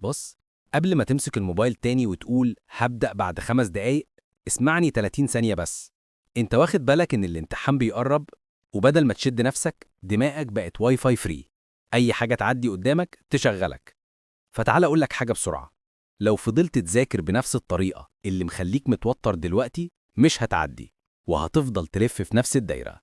بص، قبل ما تمسك الموبايل تاني وتقول هبدأ بعد 5 دقايق، اسمعني 30 ثانية بس. انت واخد بالك ان الامتحان بيقرب، وبدل ما تشد نفسك دماغك بقت WiFi free، اي حاجة تعدي قدامك تشغلك. فتعال اقول لك حاجة بسرعة: لو فضلت تذاكر بنفس الطريقة اللي مخليك متوتر دلوقتي، مش هتعدي وهتفضل تلف في نفس الدايرة.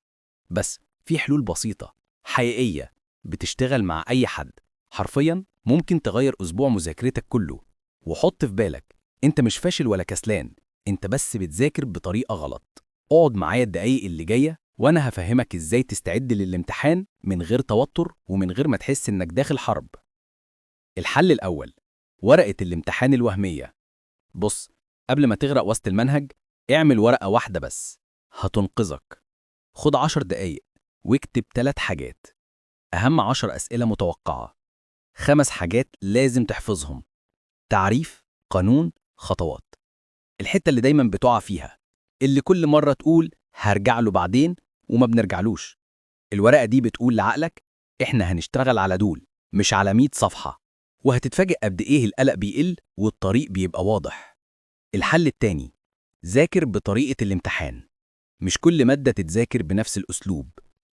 بس في حلول بسيطة حقيقية بتشتغل مع أي حد، حرفيا ممكن تغير أسبوع مذاكرتك كله. وحط في بالك، أنت مش فاشل ولا كسلان، أنت بس بتذاكر بطريقة غلط. اقعد معايا الدقايق اللي جاية وأنا هفهمك إزاي تستعد للامتحان من غير توتر ومن غير ما تحس إنك داخل حرب. الحل الأول: ورقة الامتحان الوهمية. بص، قبل ما تغرق وسط المنهج، اعمل ورقة واحدة بس هتنقذك. خد 10 دقايق واكتب ثلاث حاجات: أهم 10 أسئلة متوقعة، خمس حاجات لازم تحفظهم، تعريف، قانون، خطوات، الحتة اللي دايما بتقع فيها، اللي كل مرة تقول هرجع له بعدين وما بنرجعلوش. الورقة دي بتقول لعقلك إحنا هنشتغل على دول، مش على 100 صفحة. وهتتفاجئ قد إيه القلق بيقل والطريق بيبقى واضح. الحل التاني: ذاكر بطريقة الامتحان. مش كل مادة تتذاكر بنفس الأسلوب.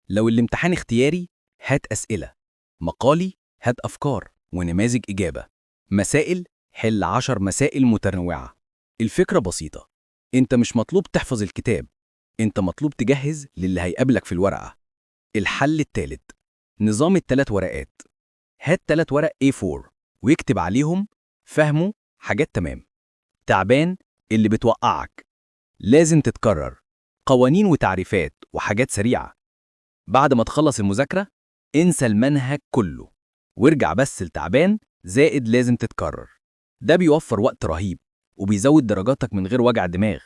لو الامتحان اختياري، هات أسئلة. مقالي، هات أفكار ونماذج إجابة. مسائل، حل 10 مسائل متنوعة. الفكرة بسيطة: أنت مش مطلوب تحفظ الكتاب، أنت مطلوب تجهز للي هيقابلك في الورقة. الحل الثالث: نظام الثلاث ورقات. هات ثلاث ورق A4 ويكتب عليهم: فهمه، حاجات تمام، تعبان اللي بتوقعك، لازم تتكرر، قوانين وتعريفات وحاجات سريعة. بعد ما تخلص المذاكرة، انسى المنهج كله وارجع بس لتعبان زائد لازم تتكرر. ده بيوفر وقت رهيب وبيزود درجاتك من غير وجع دماغ.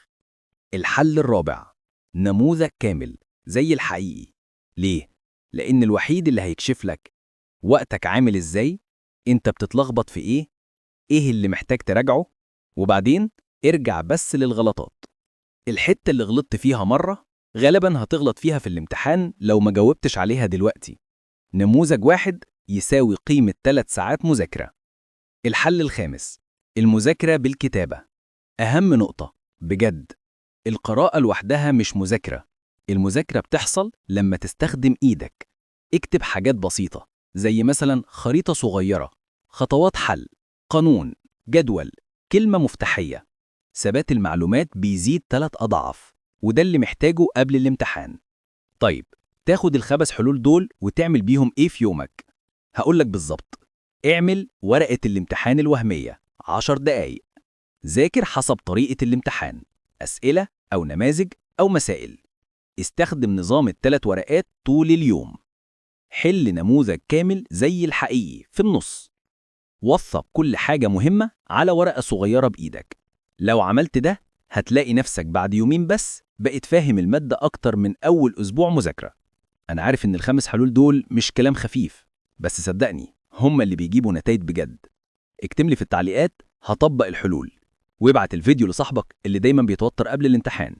الحل الرابع: نموذج كامل زي الحقيقي. ليه؟ لأن الوحيد اللي هيكشف لك وقتك عامل ازاي، انت بتتلخبط في ايه، ايه اللي محتاج تراجعه. وبعدين ارجع بس للغلطات. الحتة اللي غلطت فيها مرة غالبا هتغلط فيها في الامتحان لو ما جاوبتش عليها دلوقتي. نموذج واحد يساوي قيمة 3 ساعات مذاكرة. الحل الخامس: المذاكرة بالكتابة. أهم نقطة بجد: القراءة لوحدها مش مذاكرة. المذاكرة بتحصل لما تستخدم إيدك. اكتب حاجات بسيطة، زي مثلا خريطة صغيرة، خطوات حل، قانون، جدول، كلمة مفتاحية. ثبات المعلومات بيزيد 3 أضعاف، وده اللي محتاجه قبل الامتحان. طيب، تاخد الخمس حلول دول وتعمل بيهم ايه في يومك؟ هقولك بالظبط: اعمل ورقة الامتحان الوهمية 10 دقايق. ذاكر حسب طريقة الامتحان، أسئلة أو نماذج أو مسائل. استخدم نظام الثلاث ورقات طول اليوم. حل نموذج كامل زي الحقيقي في النص. وثق كل حاجة مهمة على ورقة صغيرة بإيدك. لو عملت ده، هتلاقي نفسك بعد يومين بس بقيت فاهم المادة أكتر من أول أسبوع مذاكرة. أنا عارف إن الخمس حلول دول مش كلام خفيف، بس صدقني هم اللي بيجيبوا نتائج بجد. اكتب لي في التعليقات "هطبق الحلول"، وابعت الفيديو لصاحبك اللي دايما بيتوتر قبل الامتحان.